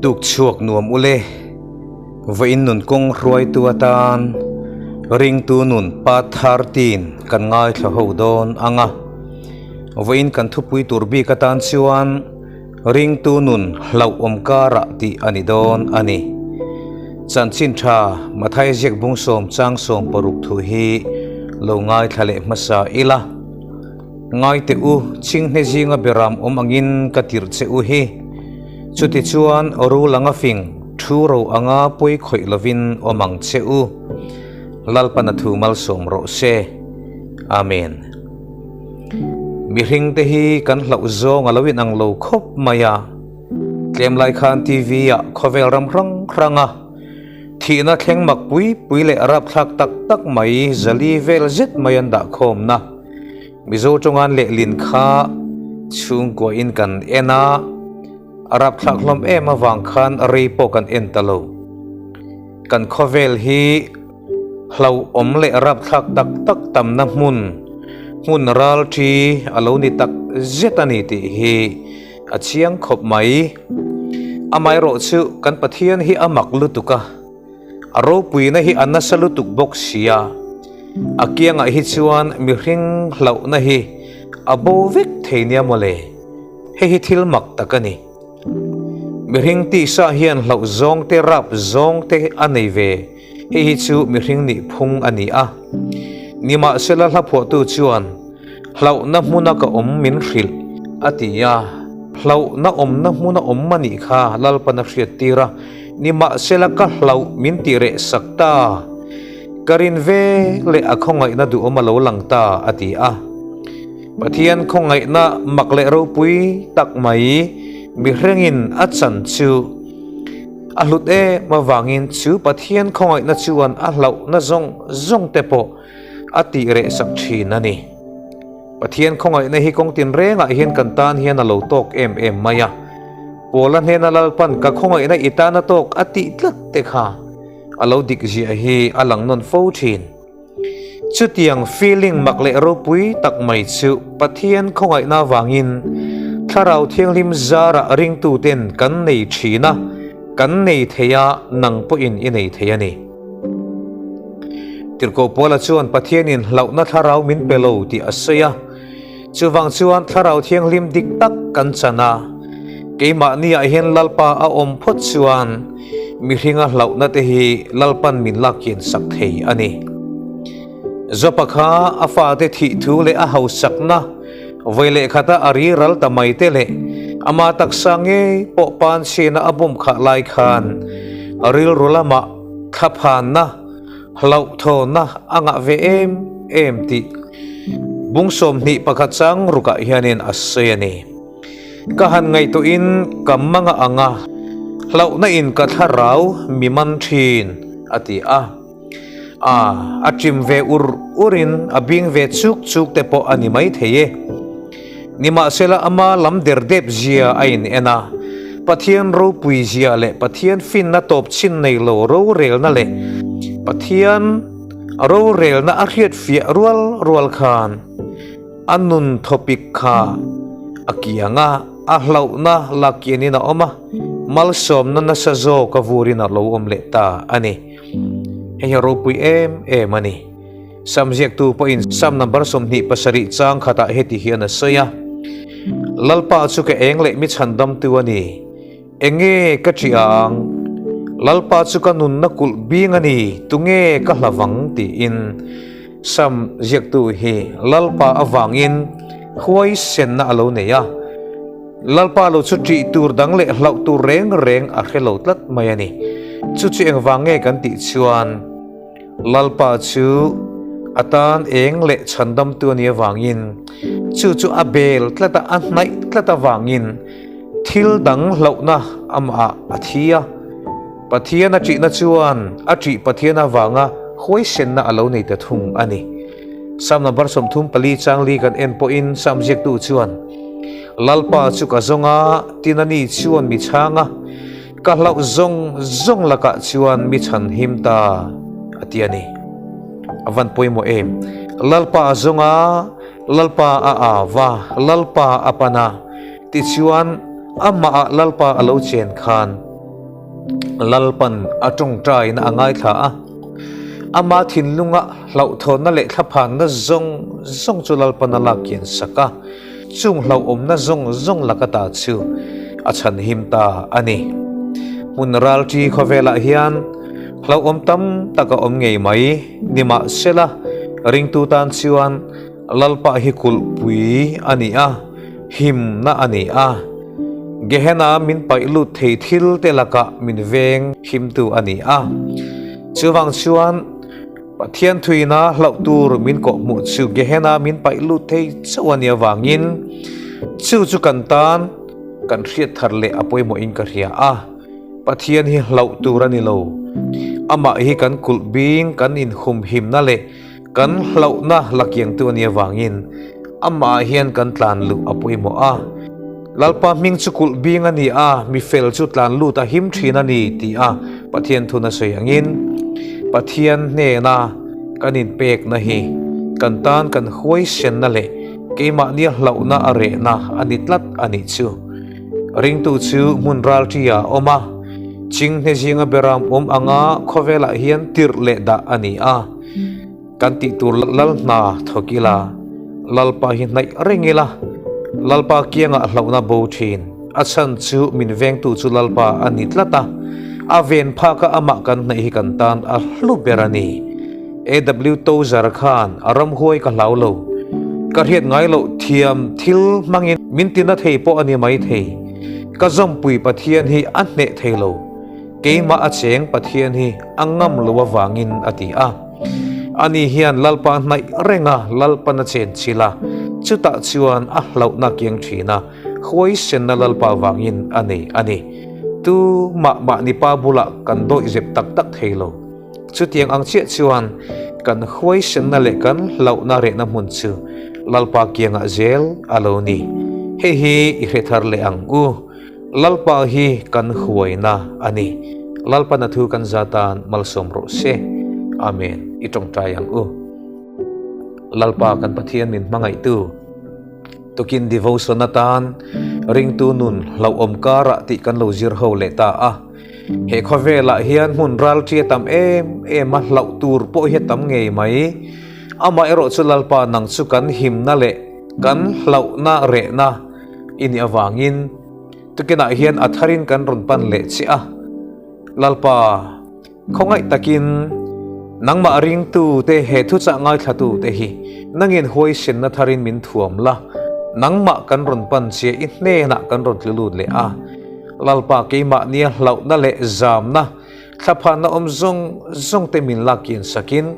Tuk chhuak nuam ule, vawiin nun kawng hruaitu atan ringtu nun part 13 kan ngaithla ho dawn ang a. Vawiin kan thupui tur bik atan chuan ringtu nun hlauhawm karah tih a ni dawn a ni. Chanchin tha Mathai ziak bung sawm chang 60 thu hi lo ngaithla leh hmasa ila. Ngai teh u, chinghne zinga beram awm angin ka tirh che u hi. Chutichuan rul anga fing, thu ro anga pawi khawih lovin awm ang che u. Lalpan a thu malsawm rawh se. Amen. Mihring te hi kan hlauh zawng a lo inang lo khawp mai a. Tlem lai khan TV ah khawvel ram hrang hrang a thihna thleng mak pui pui leh rapthlak tak tak mai zali vel zet mai an dah khawmna Mizo tawngan lehlin kha chhungkua in kan en a, a rapthlak hlawm em avang khan rei pawh kan en ta lo. Kan khawvel hi hlauhawm leh rapthlak tak tak tamna hmun, hmun ral thi a lo ni tak zet a ni tih hi a chiang khawp mai. Amaherawh chu kan Pathian hi a mak lutuk a, a ropuina hi a nasa lutuk bawk sia, a kiangah hi chuan mihring hlauhna hi a bo vek thei nia mawle. Hei hi thil mak tak a ni. Mihring tisa hian hlauh zawng te rap zawng te a nei ve, hei hi chu mihring nih phung a ni a. Nimahsela hla phuahtu chuan, Hlauhna hmuna ka awm min hrilh, a ti a. Hlauhna awmna hmuna awm a nih kha Lalpan a hriat tir a, nimahsela ka hlauh min tih reh sak ta. Ka rin ve leh a khawngaihna duhawm a lo lang ta, a ti a. Pathian khawngaihna mak leh ropui tak mai mihrengin a chan chu a hlut em avangin chu Pathian khawngaihna chuan a hlauhna zawng zawng te pawh a tih reh sak thin a ni. Pathian khawngaihna hi kawng tinrengah hian kan tan hian a lo tawk em em mai a. Paula hnena Lalpan ka khawngaihna i tan a tawk a tih tlat te kha a lo dik ziah hi a lang nawn fo thin. Chutiang feeling mak leh ropui tak mai chu Pathian khawngaihna avangin Thlarau Thianghlim zarah ringtuten kan nei thin a, kan nei thei a, nang pawhin i nei thei a ni. Tirhkoh Paula chuan Pathianin hlauhna thlarau min pe lo tih a sawi a, chuvang chuan Thlarau Thianghlim dik tak kan chan a, keimahniah hian Lalpa a awm phawt chuan, Mihringa hlauhna te hi Lalpan min lak kian sak thei a ni. Jopa kha a fate thih thu leh a hausakna vawi leh khata a ri ral ta mai te leh ama taksa ngei pawh pan chhina a bum khah lai khan rilru lamah thlaphanna, hlauhthawnna a ngah ve em em tih bung 21 chang rukah hianin a sawi a ni. Ka han ngaihtuahin ka manga ang a, hlauhna in ka thlarau mi man thin, a ti a. A, a chim ve ur urin a bing ve chuk chuk te pawh a ni mai thei e. Nimahsela ama lam der dep zia a in en a, Pathian ropui zia leh Pathian finna tawp chin nei lo rorelna leh Pathian rorelna a hriat fiah rual rual khan, A nun thawpik kha a kiang a, a hlauhna lakianin a awm a, malsawmna nasa zawk a vurin a lo awm leh ta a ni. Hei hi a ropui em em a ni. Sam ziaktu pawhin Sam number 27 chang khatah heti hian a sawi a, Lalpa chu ka eng leh mi chhandamtu a ni. Enge ka ṭih ang? Lalpa chu ka nunna kulh bing a ni, tunge ka hlavang? tiin Sam ziaktu hi Lalpa avangin huaisenna a lo nei a. Lalpa lo chu ṭih tur dang leh hlauh tur reng reng a hre lo tlat mai a ni. Chu chu engvang nge kan tih chuan Lalpa chu a tan eng leh chhandamtu a nih avangin chu chu a bel tlat a, a hnaih tlat avangin Thil dang hlauhna amah a thi a, Pathian a ṭihna chuan a ṭih Pathian avanga huaisenna a lo nei ta thung a ni. Sam number 34 chang li kan en pawhin Sam ziaktu chuan, Lalpa chu ka zawng a, tin a ni chuan mi chhang a, ka hlauh zawng zawng lakah chuan mi chhan him ta, a ti a ni. A van pawimawh em! Lalpa a zawng a, Lalpa a au a, Lalpa a pan a. Tichuan, amahah Lalpa a lo chen khan. Lalpan a tawngtaina a ngaithla a, ama thinlunga hlauhthawnna leh thlaphanna zawng zawng chu Lalpan a lak kian sak a, chung hlauhawmna zawng zawng laka ta chu a chhanhim ta a ni. Hmun ralṭi khawvelah hian hlauhawm tam tak a awm ngei mai, nimahsela ringtu tan chuan Lalpa hi kulhpui a ni a, himna a ni a. Gehenna min paih lut thei thil te lakah min veng himtu a ni a. Chuvang chuan Pathian thuina hlauh tur min kawhhmuh chu Gehenna min paih lut thei chauh a nih avangin chu chu kan tan kan hriat thar leh a pawimawhin ka hria a. Pathian hi hlauh tur a ni lo. Amah hi kan kulh bing kan inhumhimna leh Kan hlauhna la kiangtu a nih avangin amah hian kan tlan luh a pawimawh a. Lalpa hming chu kulh bing a ni a, mi fel chu tlan lut a him thin a ni ti a Pathian thun a sawi angin Pathian hnena kan inpekna hi kan tan kan huaisenna leh keimahnia hlauhna a rehna a ni tlat a nih chu. Ringtu chu hmun ralṭi ah a awm a, chinghne zinga beram awm anga khawvelah hian tirh leh dah a ni a. Kan tih tur lal hna thawk ila, Lalpa hi hnaih reng ila, Lalpa kiangah hlauhna bo thin. A chhan chu min vengtu chu Lalpa a ni tlat a, a ven phaka amah kan hnaih hi kan tan a hlu ber a ni. AW Tozer khan a ramhuai ka hlau lo. Ka hriat ngai loh thiam thil hmangin min tina thei pawh a ni mai thei. Ka zawmpui Pathian hi a hneh thei lo. Keimah a cheng Pathian hi a ngam lo avangin a ti a. Ani hian Lalpa hnaih reng a, Lalpan a chen chil a, chutah chuan a hlauhna kiang thin a, huaisenna Lalpa vangin a nei a ni. Tu mah mahni pa bulah kan dawih zep tak tak thei lo. Chutiang ang chiah chuan kan huaisenna leh kan hlauhna rehna hmun chu Lalpa kiangah zel a lo ni. Hei hi i hre thar leh ang u. Lalpa hi kan huaina a ni. Lalpana thu kan za tan malsawm rawh se. Amen. I tawngtai ang u. Lalpa kan Pathian min hmangaihtu tukin devotion atan ringtu nun hlauhawm karah tih kan lo zir ho leh ta a. He khawvelah hian hmun ralṭi a tam em em a, hlauh tur pawh hi a tam ngei mai. Amaherawh chu Lalpa nang chu kan himna leh kan hlauhna rehna I nih avangin tukinah hian a tharin kan rawn pan leh che a, Lalpa, khawngaih takin nangmah ringtute he thuchah ngaithlatute hi nangin huaisenna tharin min thuam la, nangmah kan rawn pan che i hnenah kan rawn tlu lut leh a, Lalpa keimah nia hlauhna leh zamna, thlaphanna awm zawng zawng te min lak kian sakin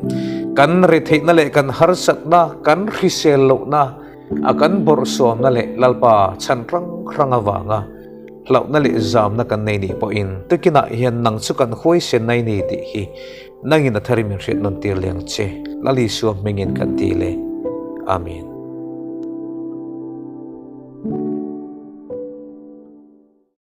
kan retheihna leh kan harsatna, kan hrisel lohna, A kan bawrhsawmna leh Lalpa chhan hrang hrang avanga hlauhna leh zamna kan nei nih pawhin tukinah hian nang chu kan huaisen nai ni tih hi nangin a thar i min hriat nawn tir leng che. Lal Isua hmingin kan ti le. Amen.